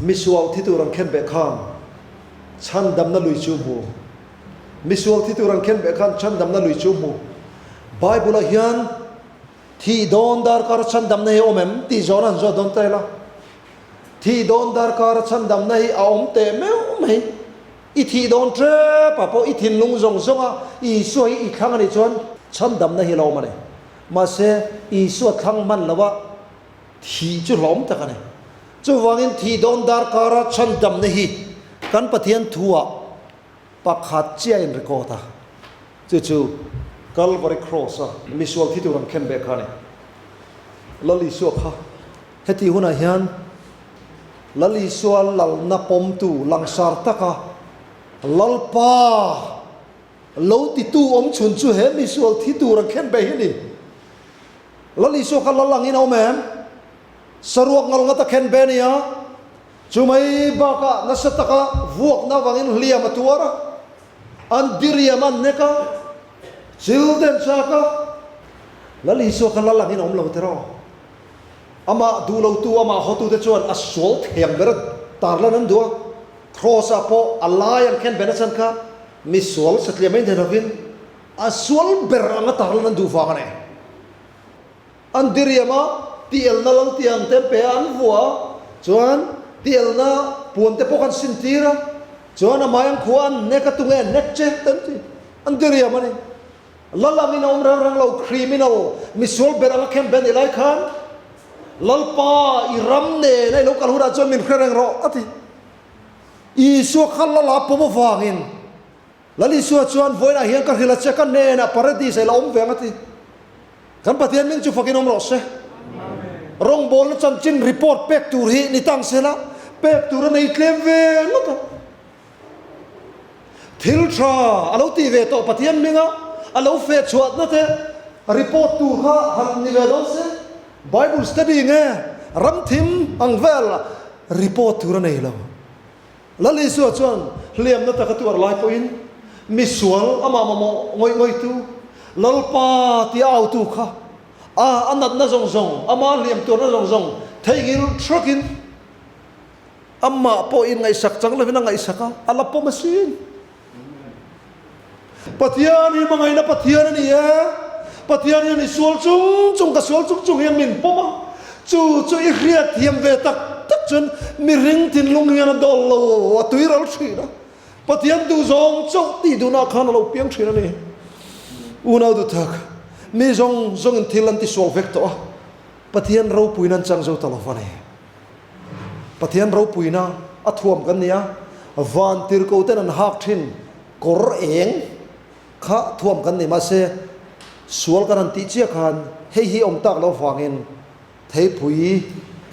Misual thi tur an khenbeh khan chhandamna lui chu hmu. Misual thi tur an khenbeh khan chhandamna lui chu hmu. Bible ah hian thih dawn darkar a chhandamna hi a awm em tih zawhna an zawt dawn ta ila. Thih dawn darkar a chhandamna hi a awm teh meuh mai. I thih dawn tep ah pawh i thinlung zawng zawng a Isua hi i thlang a nih chuan chhandamna hi a lo awm a ni. Mahse Isua thlang hman lo a thih chu hlawm tak a ni. Chuvangin thih dawn darkara chhandamna hi kan Pathian thuah pakhat chiah in record a, chu chu Calvary Cross a misual thi tur an khen beh kha a ni. Lal Isua kha heti hunah hian Lal Isua lalna pawmtu langsar taka Lalpa lo titu awm chhun chu he misual thi tur an khen beh hi a ni. Lal Isua kha lal angin a awm em? Saruak ngal ngat a khen be nia, chu mai bakah nasa taka vuakna avangin hliam a tuar a, an diriam a nek a, chil den chak a. Lal Isua kha lal angin a awm lo tiraw? Amah duh lotu, amah hawtute chuan a sual thiam ber a tarlan an duh a, Kraws-ah pawh a lai an khen be nachhan kha mi sual satliah mai ni lovin a sual ber anga tarlan an duh vang a ni. An diriam a, tielna lal tiang te pe a an vuah a, chuan tielna puan te pawh khan sin tir a, chuan a maiang khua an hnek a, tunge an hnek che te an ti, an diriam a ni. Lal angin a awm reng reng lo, criminal, misual ber anga khem ben i lai khan, Lalpa i ram nen a i lo kal hunah chuan min hre reng rawh a ti. Isua kha lal a pawm avangin Lal Isua chuan vawiinah hian ka hrilh a che, ka hnenah paradis ah i la awm ve ang a ti. Kan Pathian ming chu fakin awm rawh se. Rawngbawlna chanchin report pek tur hi ni tang sela pek tur a nei tlem ve ngawt a. Thil tha a lo tih ve tawh Pathian minga a lo feh chhuahna te report tur kha han ni ve dawn se. Bible study nge ramthim ang vel report tur a nei lo. Lal Isua chuan hliamna taka tuar lai pawhin misual amah mamawh ngawih ngawihtu, Lalpa tia autu kha a a natna zawng zawng, ama hliam tuarna zawng zawng theihnghilh hrakin amah pawhin ngaihsak chang lovin a ngaihsak a, a la pawm asin. Pathian hi hmangaihna Pathian a ni e. Pathian hian i sual chung chung, ka sual chung chung hian min pawm a. Chu chu i hriat thiam ve tak tak chuan mihring thinlung hian a dawl lo, a tui ral thin a. Pathian duhzawng chauh tih duhnah khan a lo piang thin a ni. Unau duhtak, mi zawng zawngin thil an tisual vek tawh a, Pathian ropuina an chang zo ta lo va ni. Pathian ropuina a thuam kan ni a, van tirhkoh ten an hak thin kawr eng kha thuam kan ni. Mahse, sual kan han tih chiah khan hei hi awm tak loh vangin theipui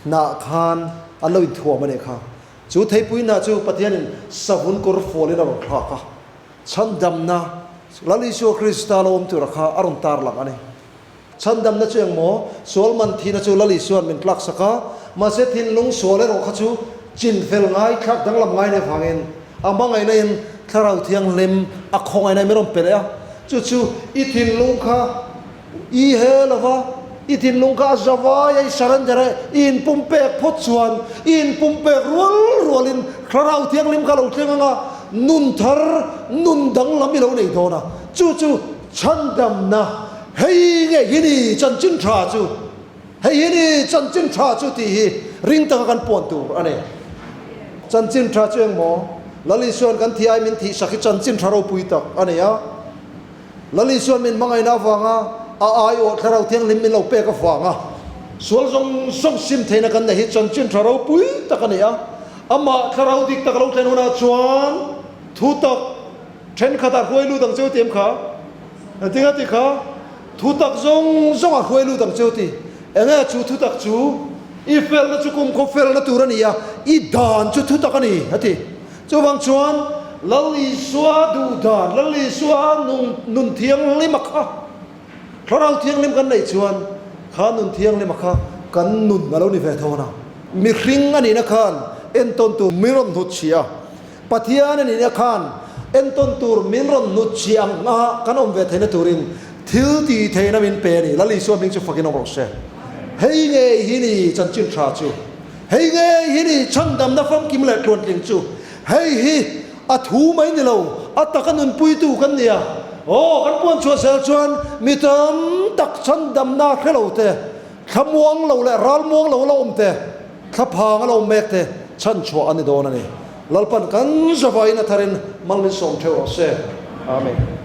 hnah khan an lo inthuam a nih kha. Chu theipui hnah chu Pathianin savun kawr fualin a rawn thlak a, chhandamna Lal Isua Krista lo awm tura kha a rawn tarlang a ni. Chhandamna chu engmaw? Sual man thihna chu Lal Isua'n min tlak sak a, mahse thinlung sual erawh kha chu chin fel ngai, thlak danglam ngai nih avangin a hmangaihna in Thlarau Thianghlim a khawngaihna in min rawn pe leh a. Chu chu i thinlung kha i he lo va, i thinlung kha a zavai a, i surrender a, i inpumpek phawt chuan i inpumpek rual rualin Thlarau Thianghlim kha a lo thleng ang a, nun thar, nun danglam i lo nei dawn a. Chu chu chhandamna Hei nge hi ni chanchin tha chu, hei hi ni chanchin tha chu tih hi ring taka kan puan tur a ni. Chanchin tha chu engmaw? Lal Isua'n kan thih ai min thih sak hi chanchin tha ropui tak a ni a. Lal Isua'n min hmangaihna avanga a aiawh Thlarau Thianghlim min lo pek avanga sual zawng zawng sim theihna kan neih hi chanchin tha ropui tak a ni a. Amah Thlarau dik tak a lo thlen hunah chuan thutak thenkhatah hruai lut ang cheu ti em kha? Engtinga ti kha thutak zawng zawng a hruai lut ang cheu ti. Enge chu thutak chu? I felna chu kumkhaw felna tur a ni a, i dan chu thutak a ni, a ti. Chuvang chuan Lal Isua duh dan, Lal Isua nun thianghlim a kha, Thlarau Thianghlim kan neih chuan kha nun thianghlim a kha kan nun a lo ni ve tho a. Mihring a nihna khan entawn tur min rawn hnut chhia. Pathian a nihna khan entawn tur min rawn hnut chhiah ang a kan awm ve theihna turin thil tih theihna min pe a ni. Lal Isua hming chu fakin awm rawh se. Hei ngei hi ni chanchin tha chu. Hei ngei hi ni chhandamna famkim leh tluantling chu. Hei hi a thu mai ni lo, a taka nunpuitu kan ni a. Aw, kan puan chhuah zel chuan mi tam tak chhandamna hre lo te, thlamuang lo leh ralmuang lo la awm te, thlaphang a lo awm mek te chhanchhuah a ni dawn a ni. Lalpan kan zavaiin a tharin mal min sawm theuh rawh se. Amen.